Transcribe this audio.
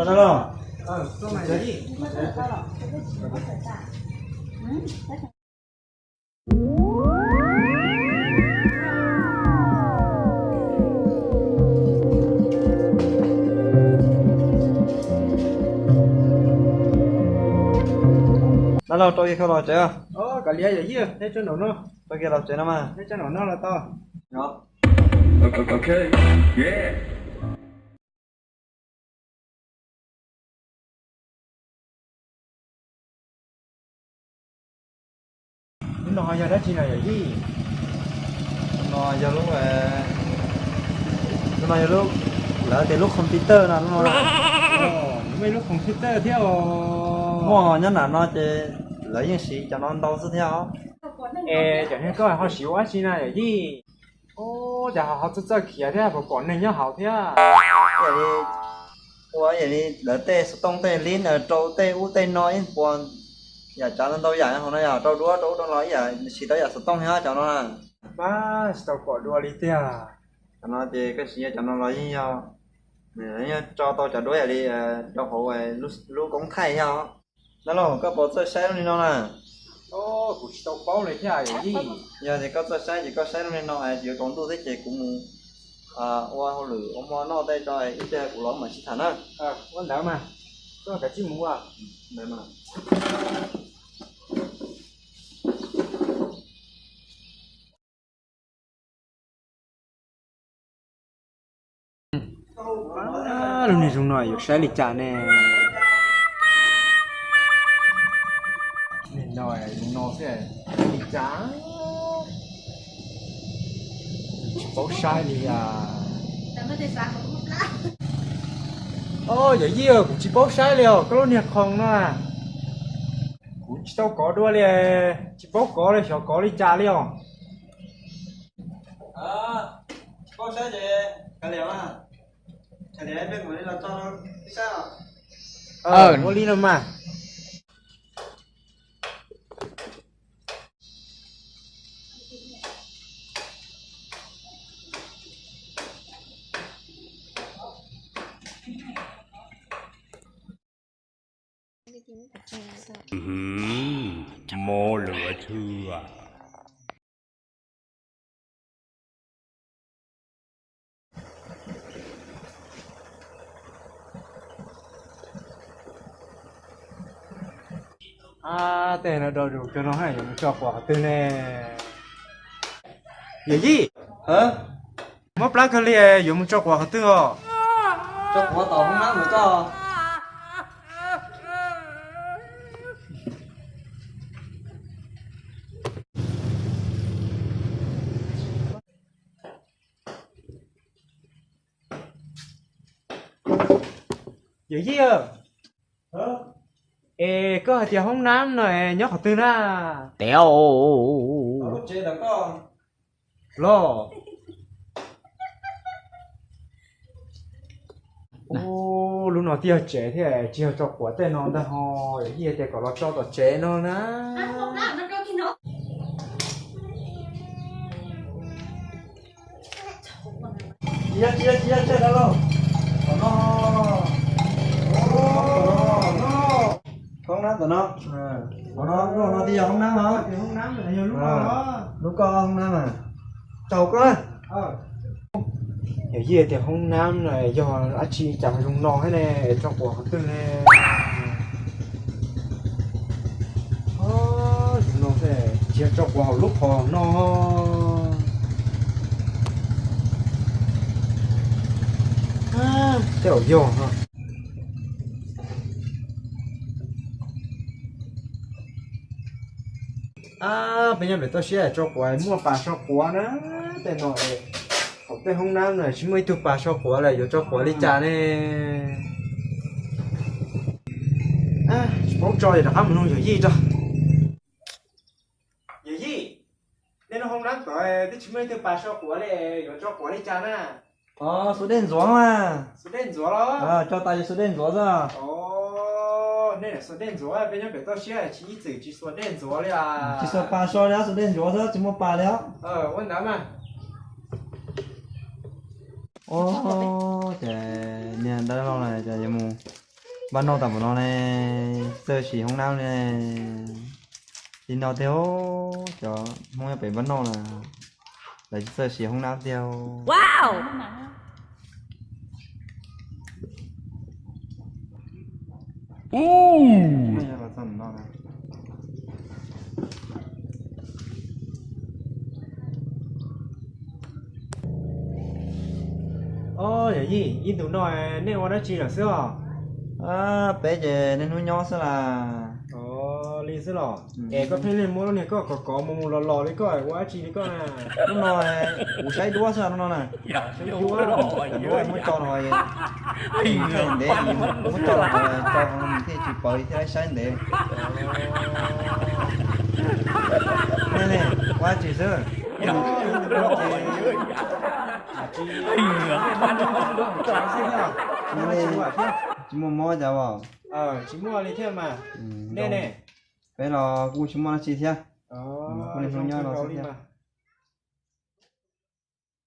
Dab laug, dab laug, rau kiag khau los tsev. Rau kiag los tsev no mas. Lub no yog dab tsi no yawm yij? No yog lub, lub no yog lub, lawv tias lub computer no, lub no. Muaj ib lub computer thiab os. Muaj, nyob nram no ces lawv yeej siv cov no ntau xwb thiab os. Es cov neeg koj ho siv ua dab tsi na yawm yij? Ub, cas ho txawj txawj khiav thiab, puas pom neeg nyob hauv thiab? Ua yam li lawv tej xov tooj tej lib rau tej ub tej no ib puas yam tsav ntau ntau yam hauv no, yog rau duab rau ub rau no ib yam siv tau yam xov tooj thiab cov no na. Mas tsis tau pom dua li tiag. Cov no ces koj siv cov no los yeej yog, yeej tso tau cov duab yam li rau hauv lub koob thaij thiab os. Dab laug, koj puas txawj saib lub li no na? Kuv tsis tau paub li thiab yawm yij. Yog tias koj txawj saib ces koj saib lub li no es yuav tsaus ntuj thiab ces kuv mus ua hauj lwm ua hmo noj tej tso, ib pliag kuv los mam sib tham na. Ua ntawd mas, koj kav tsij mus ua. Lub niag zoo no yuav saib li cas ne? Niag no zoo no xwb, saib li cas? Tsis paub saib li as. Yawm yij, kuv tsis paub saib li os, koj lub niag khoom no kuv tsis tau kov dua li, tsis paub kov li, xyov kov li cas li os. Tsis paub saib ces kav liam mas, kav liam peb mus li los tso ib sab. Ua li no mas. Mob lawm thwj. Ab, tej no do zus cov no yuav mus tso quav qhov twg ne? Yawm yij, mob plab kawg li, yuav mus tso quav qhov twg os? Tso quav tom hoob nab mus tso. Yawm yij, es koj hais tias hoob nab no nyob qhov twg na? Los, lub no tij yog tsev thiab, tsis yog tso quav tej no ntag ho, yawm yij tias kom los tso tom tsev no na. Tsis yog, tsis yog, tsis yog, tsis yog dab laug. Hoob nab tom no. Lub no tij yog hoob nab os. Lub koj hoob nab mas. Tsaug koj. Yawm yij tias hoob nab no yog dab tsi cas zoo no thiab ne, tso quav qhov twg ne? Zoo no thiab, tsis yog tso quav hauv lub qhov no. Tej zaum yog no. Ab, peb nyob pem toj siab tso quav muaj pas so quav na. Tej no, hauv tej hoob nab no tsis muaj ib tug pas so quav lawm, yuav tso quav li cas ne? Tsis paub tso li, rov qab mus nug yawm yij tso. Yawm yij, nej lub hoob nab tod twb tsis muaj ib tug pas so quav li, yuav tso quav li cas na? Xuas dej ntxuav mas. Xuas dej ntxuav los? Tso tas yuav xuas dej ntxuav xwb. Nej xuas dej ntxuav, peb nyob pem toj siab tsis ib txwm tsis xuas dej ntxuav li as. Tsis xuas pas so li, xuas dej ntxuav xwb, tsis muaj pas li os. Ua ntawd mas. Ua, ces niag dab laug no ces yuav mus Npaj noj tas npaum no ne, txawj siv hoob nab ne. Li no tiag, cov Hmoob nyob pem npaj noj na, lawv tsis txawj siv hoob nab tiag. Yawm yij, ib ntus no nej ua dab tsi lawm xwb os? Peb ces niaj hnub nyob xwb las. Li xwb los? Es koj pheej muab lub niag koj kov kov mus mus los los li koj ua dab tsi li koj na? Hnub no kuv saib duab xwb hnub no na. Saib duab, muab tso los, ntev, muab tso los, tso hov nws thiaj tsis pawv thiab saib ntev. Nej ne, ua dab tsi xwb? Tsis muaj mob cas os? Tsis muaj li thiab mas. Nej ne? Peb los kuj tsis muaj dab tsi thiab. Kuj niaj hnub nyob no xwb thiab.